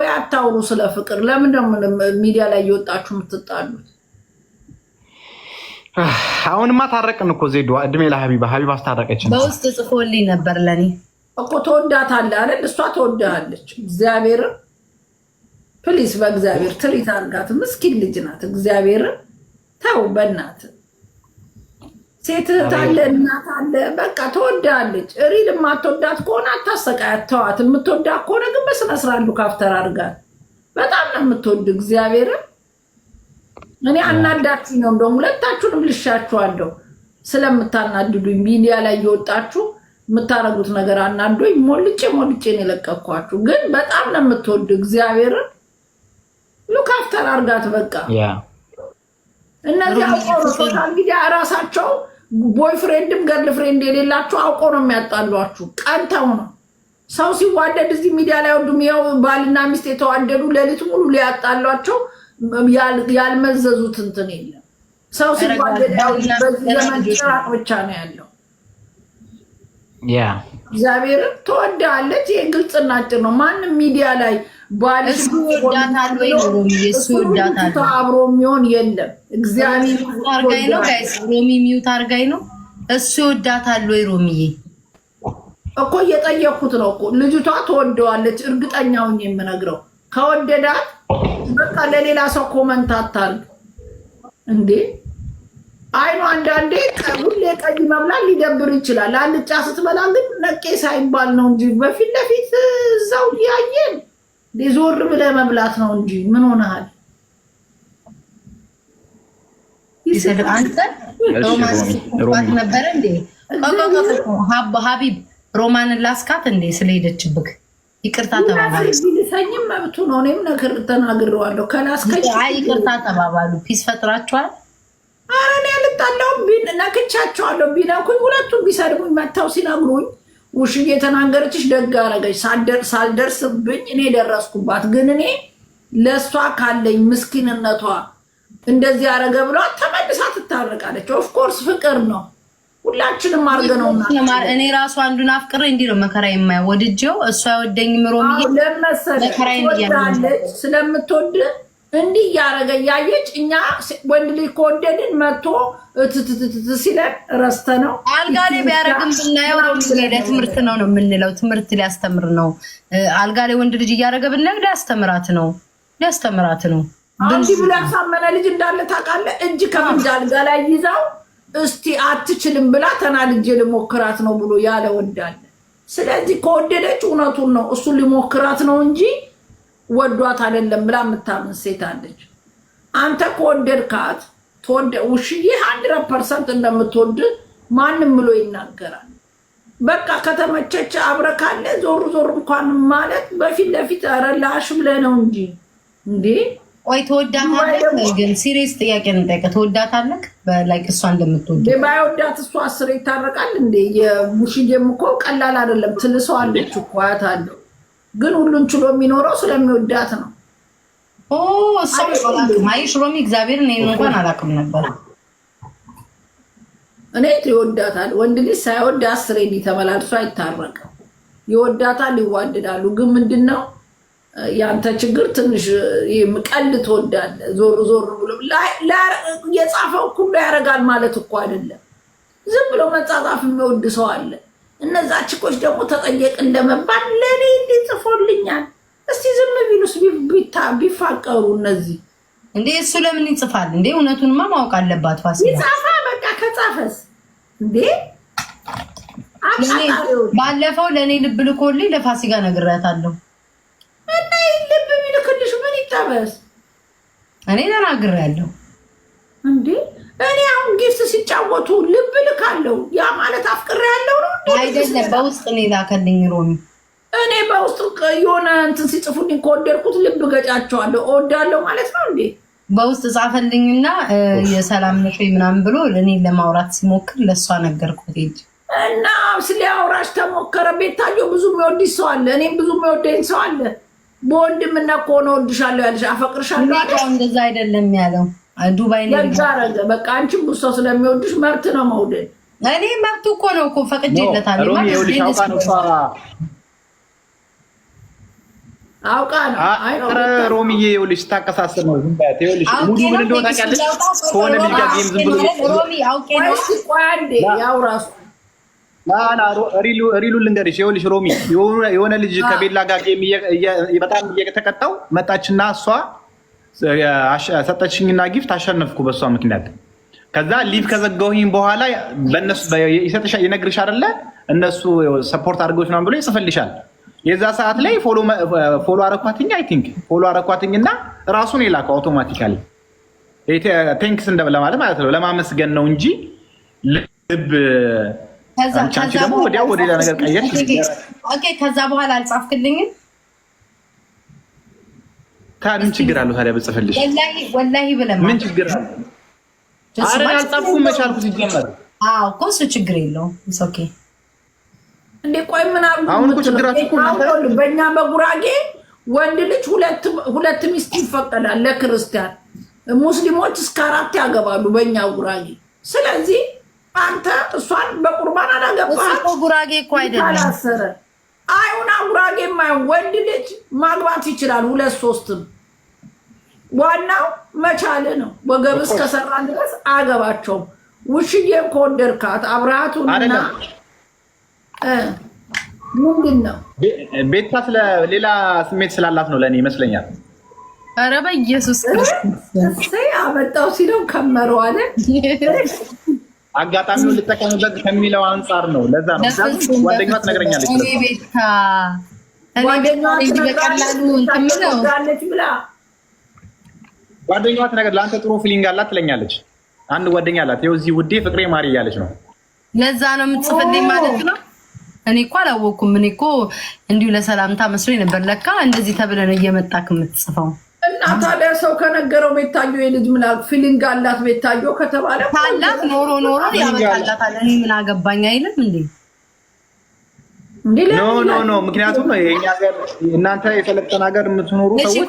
ወይ አታውሩ ስለ ፍቅር። ለምን ደግሞ ሚዲያ ላይ እየወጣችሁ የምትጣሉት? አሁንማ ታረቅን እኮ ዜዶ፣ እድሜ ለሀቢባ፣ ሀቢባ አስታረቀችን። በውስጥ ጽፎልኝ ነበር ለኔ። እኮ ተወዳታለህ አይደል? እሷ ተወዳሃለች። እግዚአብሔርን please፣ በእግዚአብሔር treat አድርጋት። ምስኪን ልጅ ናት። እግዚአብሔርን ተው፣ በእናት ሴት እህት አለ፣ እናት አለ። በቃ ተወዳለች። Real የማትወዳት ከሆነ አታሰቃያት፣ ተዋት። የምትወዳት ከሆነ ግን በስነ ስርዓት look after አድርጋት። በጣም ነው የምትወድ እግዚአብሔርን። እኔ አናዳችሁ ነው እንደውም ሁለታችሁንም ልሻችኋለሁ ስለምታናድዱኝ፣ ሚዲያ ላይ እየወጣችሁ የምታረጉት ነገር አናዶኝ ሞልጬ ሞልጬ ነው የለቀኳችሁ። ግን በጣም ነው የምትወድ፣ እግዚአብሔርን look after አድርጋት። በቃ እነዚህ አውቀው ነው social media እራሳቸው boyfriend ም girlfriend የሌላቸው አውቀው ነው የሚያጣሏችሁ። ቀንተው ነው። ሰው ሲዋደድ እዚህ ሚዲያ ላይ ወዱም ያው ባልና ሚስት የተዋደዱ ሌሊት ሙሉ ሊያጣሏቸው ያልመዘዙት እንትን የለም። ሰው ሲዋደድ ያው በዚህ ዘመን ጭራቅ ብቻ ነው ያለው። እግዚአብሔርን ትወዳለች። ይሄ ግልጽና አጭር ነው። ማንም ሚዲያ ላይ ባልሽ እሱ ይወዳታል ወይ ነው ሮሚ? እሱ ይወዳታል። አብሮ የሚሆን የለም። እግዚአብሔር አርጋኝ ነው guys፣ ሮሚ mute አርጋኝ ነው። እሱ ይወዳታል ወይ ሮሚዬ? እኮ እየጠየኩት ነው እኮ። ልጅቷ ትወደዋለች፣ እርግጠኛ ሆኜ የምነግረው ከወደዳት በቃ ለሌላ ሰው comment አታርግ እንዴ። አይኑ አንዳንዴ ሁሌ ቀይ መብላት ሊደብር ይችላል። አልጫ ስትበላ ግን ነቄ ሳይባል ነው እንጂ በፊት ለፊት እዛው እያየን ዞር ብለህ መብላት ነው እንጂ ምን ሆነሃል? አንተ ሮማን ስትባት ነበረ እንዴ? ሀቢብ ሮማንን ላስካት እንዴ ስለሄደችብክ ይቅርታ ተባባሉ። ቢልሰኝም መብቱ ነው። እኔም ነክር ተናግሬዋለሁ። ከላስከኝ አይ ይቅርታ ተባባሉ። Peace ፈጥራችኋል። ኧረ እኔ አልጣላሁም። ነክቻቸዋለሁ። ቢነኩኝ ሁለቱም ቢሰድቡኝ መጥተው ሲነግሩኝ ውሽ እየተናገረችሽ ደግ አደረገች። ሳልደርስብኝ እኔ ደረስኩባት። ግን እኔ ለእሷ ካለኝ ምስኪንነቷ እንደዚህ አደረገ ብሏት ተመልሳ ትታረቃለች። Of course ፍቅር ነው። ሁላችንም አድርገነው። እኔ ራሱ አንዱን አፍቅሬ እንዲህ ነው መከራ የማየው፣ ወድጄው እሱ አይወደኝም። ሮሚዬ ለመሰለህ ትወዳለች። ስለምትወድ እንዲህ እያደረገ እያየች እኛ ወንድ ልጅ ከወደድን መጥቶ እትትትት ሲለን ረስተ ነው። አልጋ ላይ ቢያደርግም ብናየው ሮሚዬ ለትምህርት ነው ነው የምንለው። ትምህርት ሊያስተምር ነው። አልጋ ላይ ወንድ ልጅ እያደረገ ብናየው ሊያስተምራት ነው፣ ሊያስተምራት ነው። እንዲህ ብሎ ያሳመነ ልጅ እንዳለ ታውቃለህ። እጅ ከፍንጅ አልጋ ላይ ይዛው እስቲ አትችልም ብላ ተናድጄ ልሞክራት ነው ብሎ ያለ ወንድ አለ። ስለዚህ ከወደደች እውነቱን ነው፣ እሱ ሊሞክራት ነው እንጂ ወዷት አይደለም ብላ የምታምን ሴት አለች። አንተ ከወደድካት ውሽዬ 100% እንደምትወድ ማንም ብሎ ይናገራል። በቃ ከተመቸች አብረ ካለ ዞር ዞር እንኳን ማለት በፊት ለፊት ኧረ ላሽ ብለህ ነው እንጂ እንዴ። ቆይ ትወዳታለህ? ግን serious ጥያቄ ነው የምጠይቀህ። ትወዳታለህ? በ like እሷ እንደምትወድ ባይወዳት እሱ አስሬ ይታረቃል እንዴ? የቡሽዬም እኮ ቀላል አይደለም። ትልሰዋለች እኮ አያታለሁ። ግን ሁሉን ችሎ የሚኖረው ስለሚወዳት ነው። ኦ እሷም አላውቅም። አይሽ ሮሚ፣ እግዚአብሔርን እኔን እንኳን አላውቅም ነበር። እኔ ይወዳታል። ወንድ ልጅ ሳይወድ አስሬ እንዲህ ተመላልሶ አይታረቅም። ይወዳታል፣ ይዋደዳሉ። ግን ምንድን ነው ያንተ ችግር? ትንሽ ቀልድ ትወዳለህ። ዞር ዞር ብሎ የጻፈው ሁሉ ያደርጋል ማለት እኮ አይደለም። ዝም ብሎ መጻጻፍ የሚወድ ሰው አለ። እነዛ ችኮች ደግሞ ተጠየቅ እንደመባል ለእኔ እንዴት ጽፎልኛል? እስቲ ዝም ቢሉስ ቢፋቀሩ እነዚህ እንዴ እሱ ለምን ይጽፋል እንዴ? እውነቱንማ ማወቅ አለባት ፋሲካ። ይጻፋ በቃ ከጻፈስ እንዴ። ባለፈው ለእኔ ልብ ልኮልኝ ለፋሲካ ነግሬያታለሁ። እና ልብ ቢልክልሽ ምን ይጠበስ? እኔ ተናግሬያለሁ። እንዴ እኔ አሁን gift ሲጫወቱ ልብ ልካለው። ያ ማለት አፍቅሬ ያለው ነው እንዴ? አይደለም፣ በውስጥ ነው የላከልኝ ሮሚ። እኔ በውስጥ የሆነ እንትን ሲጽፉልኝ ከወደድኩት ልብ ገጫቸዋለሁ። እወዳለሁ ማለት ነው እንዴ? በውስጥ ጻፈልኝና የሰላም ነሽ ወይ ምናምን ብሎ እኔ ለማውራት ሲሞክር ለእሷ ነገርኩት። ሄጅ እና ስለአውራሽ ተሞከረ። ቤታዮ ብዙ የሚወድሽ ሰው አለ፣ እኔም ብዙ የሚወደኝ ሰው አለ። በወንድምነት ከሆነ እወድሻለሁ ያለሽ አፈቅርሻለሁ አለሽ። እንደዛ አይደለም ያለው፣ ዱባይ ነው ያረገ። በቃ አንቺም ብዙ ሰው ስለሚወድሽ መብት ነው መውደድ። እኔ መብቱ እኮ ነው እኮ ፈቅጄለታለሁ። ሮሚ ይኸውልሽ አውቃ ነው እሷ አውቃ ነው። አይ ነው። ኧረ ሮሚዬ፣ ይኸውልሽ ስታቀሳስር ነው። ዝም በያት። ይኸውልሽ አውቄ ሙሉ ምን ነው። እንደሆነ ታውቂያለሽ? ከሆነ ልጅ ጋር game ዝም ብሎ ሮሚ፣ አውቄ ቆይ ነው። እስኪ ቆይ አንዴ፣ ያው ራሱ ላ real ኡ ልንገርሽ። ይኸውልሽ ሮሚ፣ የሆነ ልጅ ከቤላ ጋር game በጣም እየተቀጣው መጣችና እሷ ሰጠችኝና gift አሸነፍኩ በእሷ ምክንያት። ከዛ live ከዘጋሁኝ በኋላ በእነሱ ይሰጥሻል፣ ይነግርሽ አይደለ፣ እነሱ support አድርገውሽ ምናምን ብሎ ይጽፍልሻል። የዛ ሰዓት ላይ follow አረኳትኝ፣ I think follow አረኳትኝ እና ራሱን የላከው automatically thanks ለማለት ማለት ነው፣ ለማመስገን ነው እንጂ ልብ አንቺ ደግሞ ወዲያው ወደ ሌላ ነገር ቀየርሽ። Okay፣ ከዛ በኋላ አልጻፍክልኝም። ምን ችግር አለው ታዲያ ብጽፍልሽ? ወላሂ ብለህ ምን ችግር አለው? አረ አልጻፍኩም፣ መቻልኩ ሲጀመር። አዎ እኮ እሱ ችግር የለውም። Okay። እንዴ ቆይ ምን አሉ? አሁን እኮ ችግራችሁ እኮ እናንተ በእኛ በጉራጌ ወንድ ልጅ ሁለት ሚስት ይፈቀዳል ለክርስቲያን። ሙስሊሞች እስከ አራት ያገባሉ በእኛ ጉራጌ። ስለዚህ አንተ እሷን በቁርባን አላገባህም። ጉራጌ እኮ አይደለም። አላሰረ አይሁን ጉራጌ የማይሆን ወንድ ልጅ ማግባት ይችላል፣ ሁለት ሶስትም። ዋናው መቻል ነው። ወገብ እስከሰራን ድረስ አያገባቸውም። ውሽዬን ከወደድካት አብርሃቱንና ምንድን ነው ቤታ ስለ ሌላ ስሜት ስላላት ነው ለእኔ ይመስለኛል። ኧረ በኢየሱስ ክርስቶስ! አመጣው ሲለው ከመረው አለ። አጋጣሚውን ልጠቀምበት ከሚለው አንጻር ነው። ለዛ ነው ጓደኛዋ ትነግረኛለች። ቤታ በቀላሉ እንትን ነው ብላ ጓደኛዋ ትነግር ለአንተ ጥሩ feeling አላት ትለኛለች። አንድ ጓደኛ አላት፣ ይኸው እዚህ ውዴ ፍቅሬ ማሪ እያለች ነው። ለዛ ነው የምትጽፍልኝ ማለት ነው። እኔ እኮ አላወኩም። እኔ እኮ እንዲሁ ለሰላምታ መስሎኝ ነበር። ለካ እንደዚህ ተብለህ ነው እየመጣክ የምትጽፈው። እና ታዲያ ሰው ከነገረው ቤታዮ የልጅ ምን feeling አላት ቤታዮ ከተባለ ካላት ኖሮ ኖሮ ያመጣላታል። እኔ ምን አገባኝ አይልም እንዴ? No, no, no። ምክንያቱም የኛ ሀገር እናንተ የሰለጠነ ሀገር የምትኖሩ ሰዎች